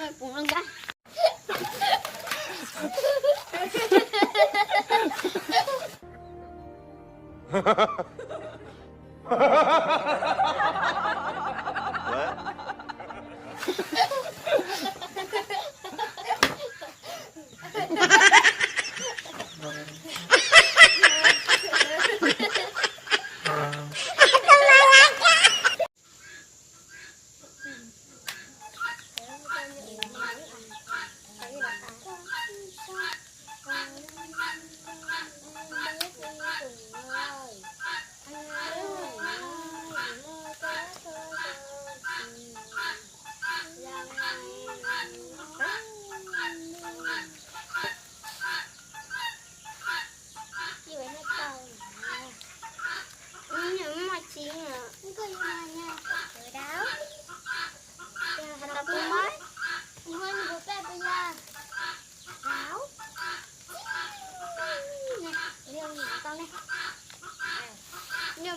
Bungx longx gaax.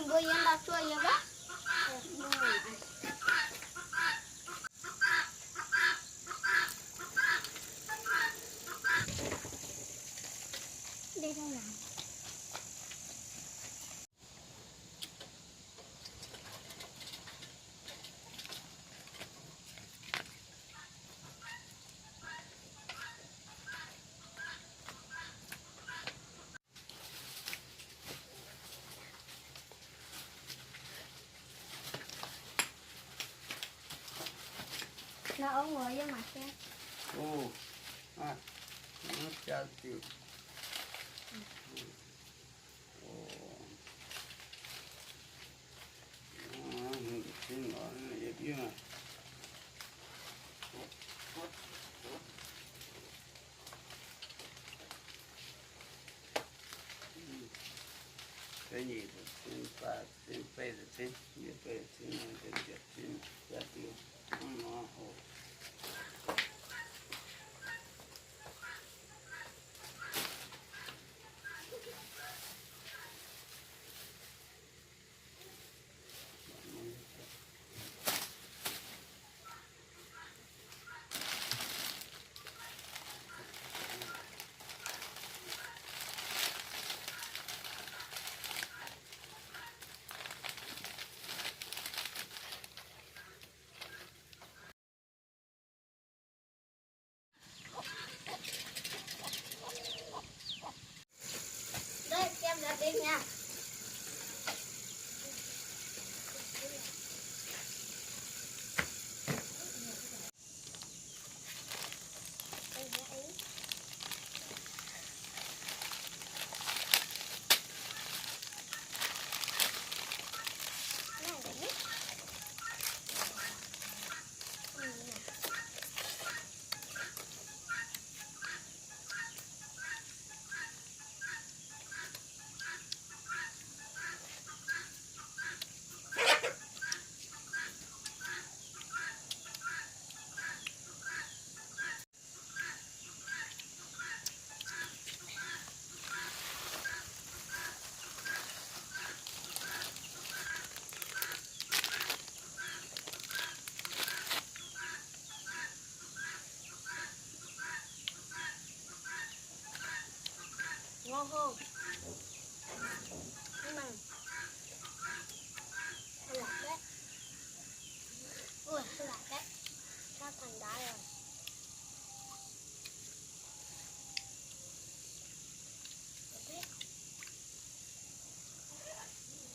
Mbuo yiem ndau zuov yiem aqv. Nor ong wuov yiem mangc gaax. Oh, ah, jauv diuh. Oh. Da'nyeic, da'cietv, da'faam, da'faam, da'faam, da'faam, da'faam, da'faam, da'faam, da'faam, da'faam, da'faam, da'faam, da'faam,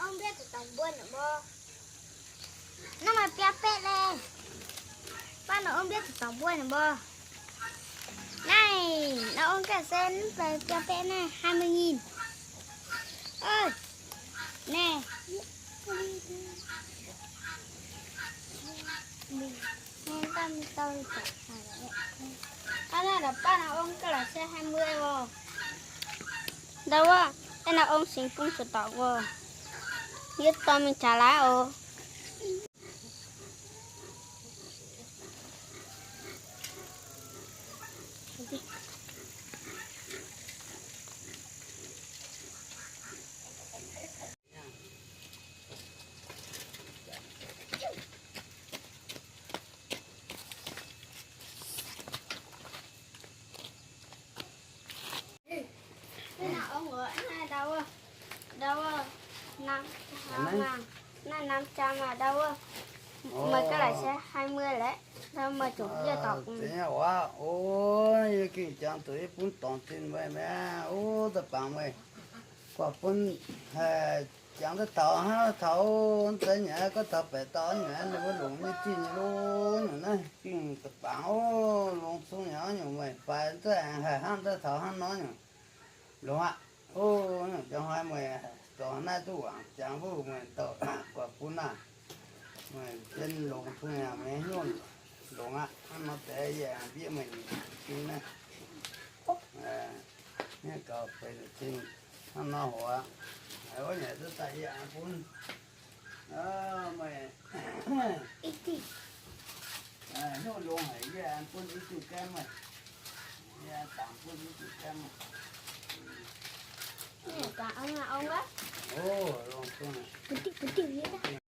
Ong mbietv zuqc dorngc mbuo nor mbuo. Naaiv maaih biaa baeqv laeh. Baav nor ong mbietv zuqc dorngc mbuo nor mbuo. Naaiv, nor ong ganh se biaa baeqv naaiv hai mươi nghìn. Ov, naaiv. Naaiv daaih mingh dau la'zaqc haic. Aav, naaiv la'baav nor ong ga'laqc se hai mươi oc. Ndau wuov, aeqv, nor ong singx bung zuqc dorngc oc. Yie dorh mingh jaax laaix oc. Naaiv ong, naaiv ndau wuov, ndau wuov, naaiv, naaiv namx jangx aqv, ndau wuov, meih ga'laqc se hai mươi laeh, ndau meih zuqc yie dorngc. Ov, yie gengh jangx zuqc yie bun dorngc zinh meih mi'aqv. Ov, da'bangc meih guaix bun, haih jangx duqv taux hnangv taux, zeiz nyei, gorngv taux baeqc dauh nyei, ninh mbuo longc nyei zinh nyei longx nyungc naaiv gengh da'bangc ov, longx zungv nyei nyungc meih baaix zungv aengx haih hnangv daaih taux hnangv nor nyungc longx aqv. Ov, nyungc jangx hnoi meih dorh naaiv duqv wangc jangx mbuo meih dorh guaix bun naaiv. Meih jienv longx zungv nyei, meih hnyouv longx aqv. Hnangv nor deix yie aengx mbiev meih nyei zinh naaiv. Miev gaux feix zinh hnangv nor hoc aqv. Wuov nyei duqv daaih yie aengx bun meih hnyouv longx haic, yie aengx bun i diuh gaem meih. Yie aengx dangc bun i diuh gaem meih. Ov, longx zungv.